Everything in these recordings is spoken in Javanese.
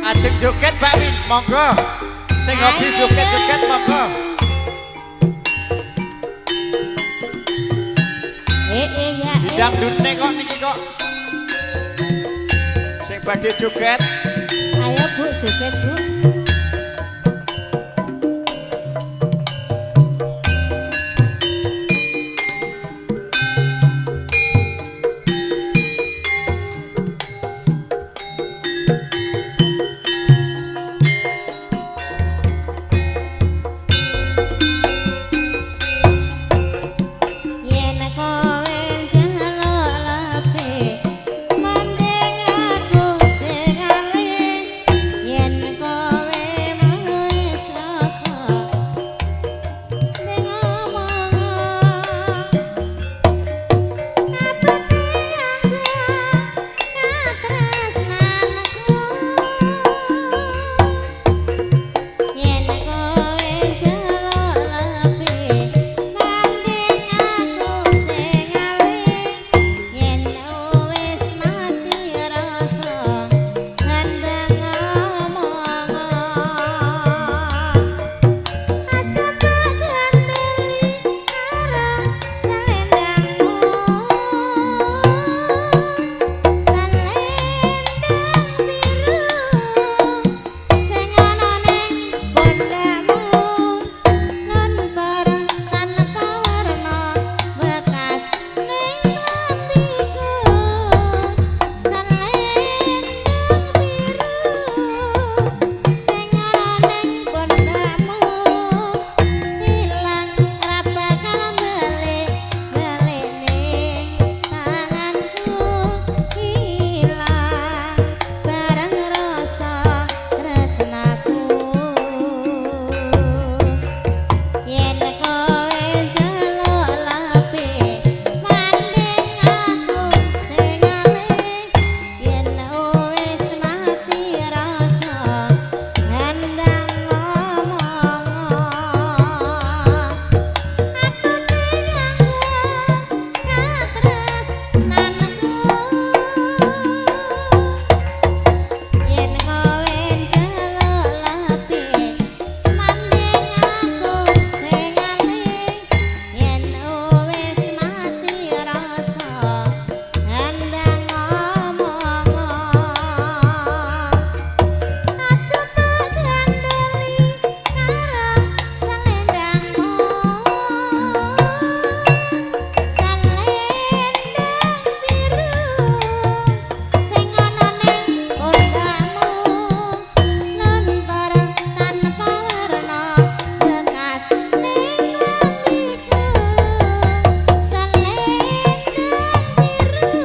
Ajeng joget Mbak Win, monggo. Sing hobi joget-joget monggo. Ya. Dangdutne kok niki kok. Sing badhe joget. Ayo Bu, joget Bu. Yen kowe njaluk lebih mending aku sing aling, yen kowe wis rasa ning omong ngapake aku katresnanku, yen kowe njaluk lebih mending aku sing aling, yen wis mati rasa ndang ngomong aja mbok gandeli karo selendangmu, selendang biru sing ana ning pundakmu, luntur tanpa warna bekas ning klambiku, selendang biru sing ana ning pundakmu, ilang ra bakal balik balik ning tanganku, ilang bareng rasa tresnaku, yen kowe njaluk lebih mending aku sing aling, yen wis mati rasa ndang ngomong apake aku katresnanku, yen kowe njaluk lebih mending aku sing aling, yen wis mati rasa ndang ngomong aja mbok gandeli karo selendangmu, selendang biru sing ana ning pundakmu, luntur tanpa warna bekas ning klambiku, selendang biru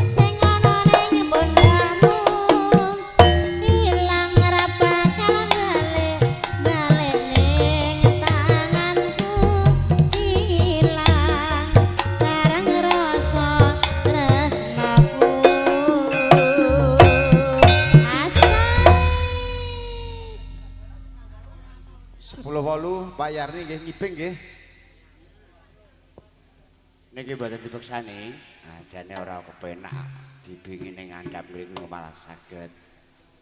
sing ana ning pundakmu, ilang ra bakal balik balik ning tanganku, ilang bareng rasa tresnaku. Asik. 10.08 Pak Yarni nggih ngibing nggih. Niki mboten dipeksani. Ah jane ora kepenak dibingi ning ngandhap mriku malah saged.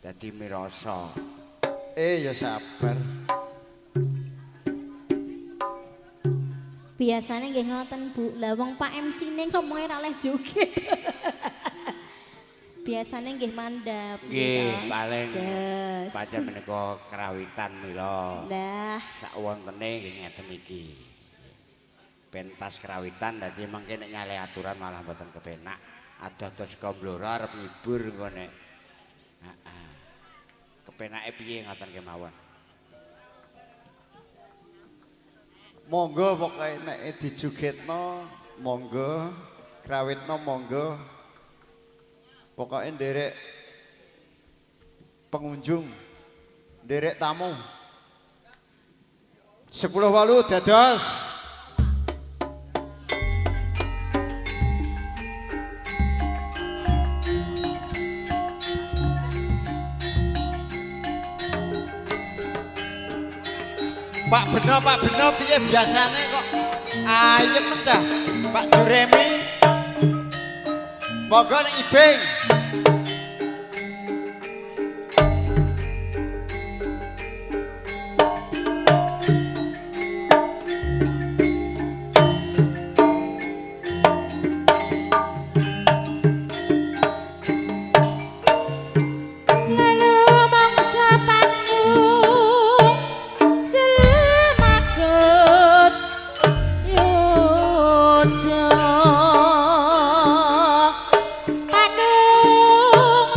Dadi mirasa. Ya sabar. Biasane nggih ngoten Bu. Lah wong Pak MC ne ngomonge ra oleh joget. Biasane nggih mandap. Nggih, to. Paling Jos. pancen menika kerawitan mila. Lah, Sakwonten nggih ngeten iki. Pentas kerawitan dadi mangke nek nyale aturan malah mboten kepenak. Adoh-adoh saka Blora arep ngibur engko nek. Heeh. Kepenake piye ngoten kemawon. Monggo pokoke nek dijogetno monggo, krawitno monggo. Pokoke nderek pengunjung, nderek tamu. 10.08 dados. Pak Beno, Pak Beno piye biasane kok ayem cah. Pak Juremi. Monggo ning ibing.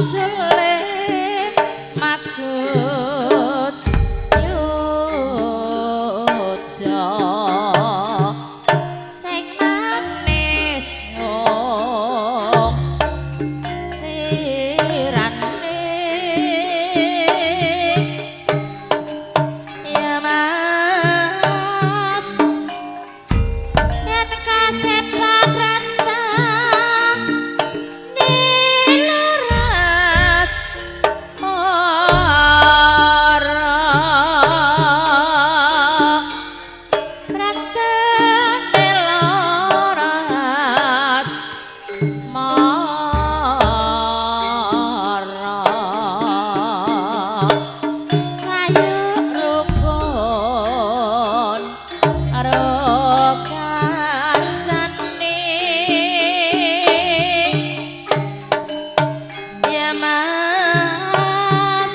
sule magut yuda sing manis wong sirane ya Mas yen kasepak rentang nilaras mara rentang nilaras mara sayuk rukun karo kancane ya Mas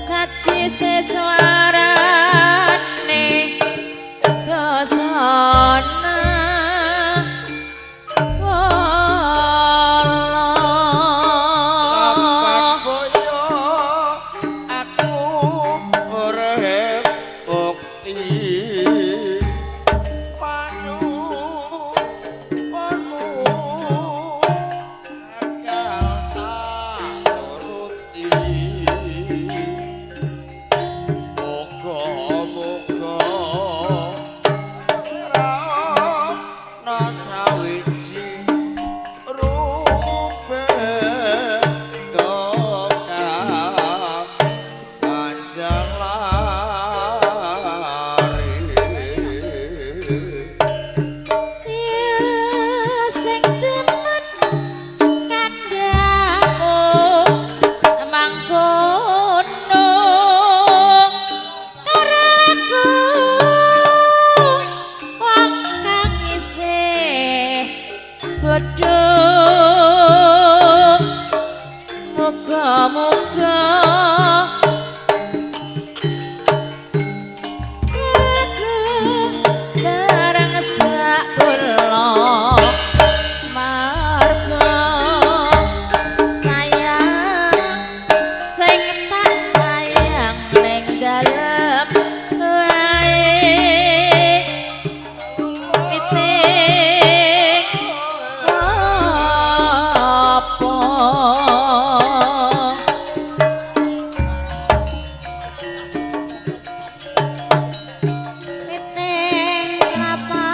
saji sesuarane basana Kapan wala boyo aku ora bukti panyuwunmu bakal tak turuti. Muga-muga ora ana sawiji rupe kang kanjeng lari. Ya sing temen kandhamu mangkono karo aku wong kang isih bodho muga-muga lagu bareng sak kula marga sayang sing tak sayang ning dalem wae piting apa. Piting kelapa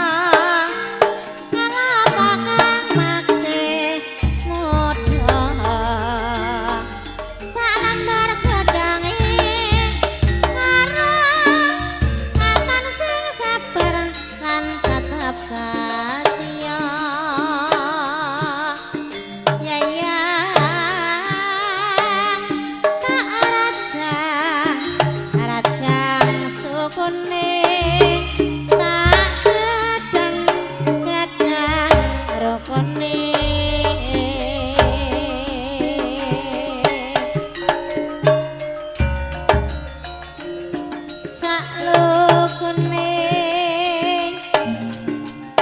kelapa kang maksih muda salambar gedange karo atan sing sabar lan tetep setia ya ya tak rajang rajang sukune tak gedang gedang rukune. Saklukune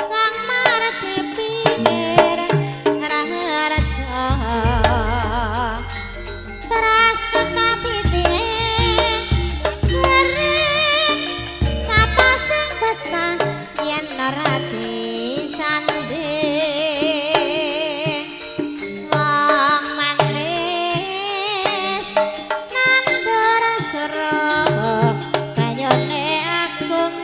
wong marti pikir raharja teras ketapite kering sapa sing betah yen ora disanding wong manis nandur sura kayane agung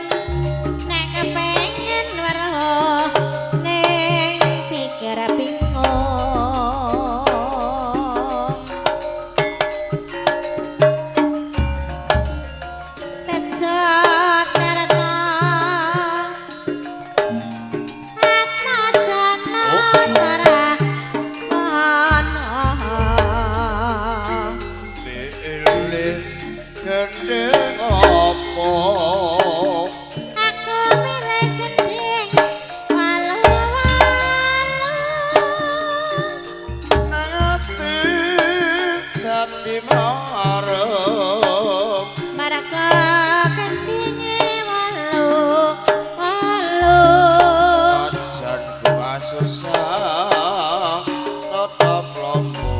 nek kepengin weruh ning pikir bingung. Tejo terta atmajana tara ana Pilih gendheng apa aku milih gendhing walu-walu nangati dadi marep marga gendhinge walu-walu ajan gua susah tetep lombo.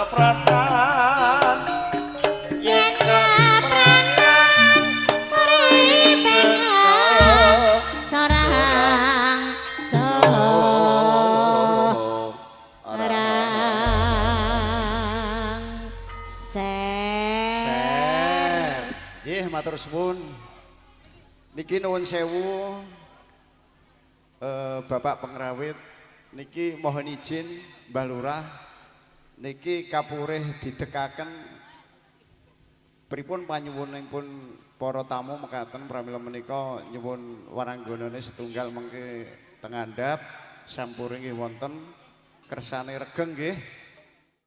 Kepranan. Yen kepranan uripe sorang sorang ser. Ser. Nggih, matur suwun. Niki nuwun sewu, Bapak Pengrawit, niki mohon izin Mbah Lurah, niki kapurih didekaken pripun panyuwunipun para tamu mekaten, pramila menika nyuwun waranggonane setunggal mengke teng andhap sampure nggih wonten kersane regeng nggih.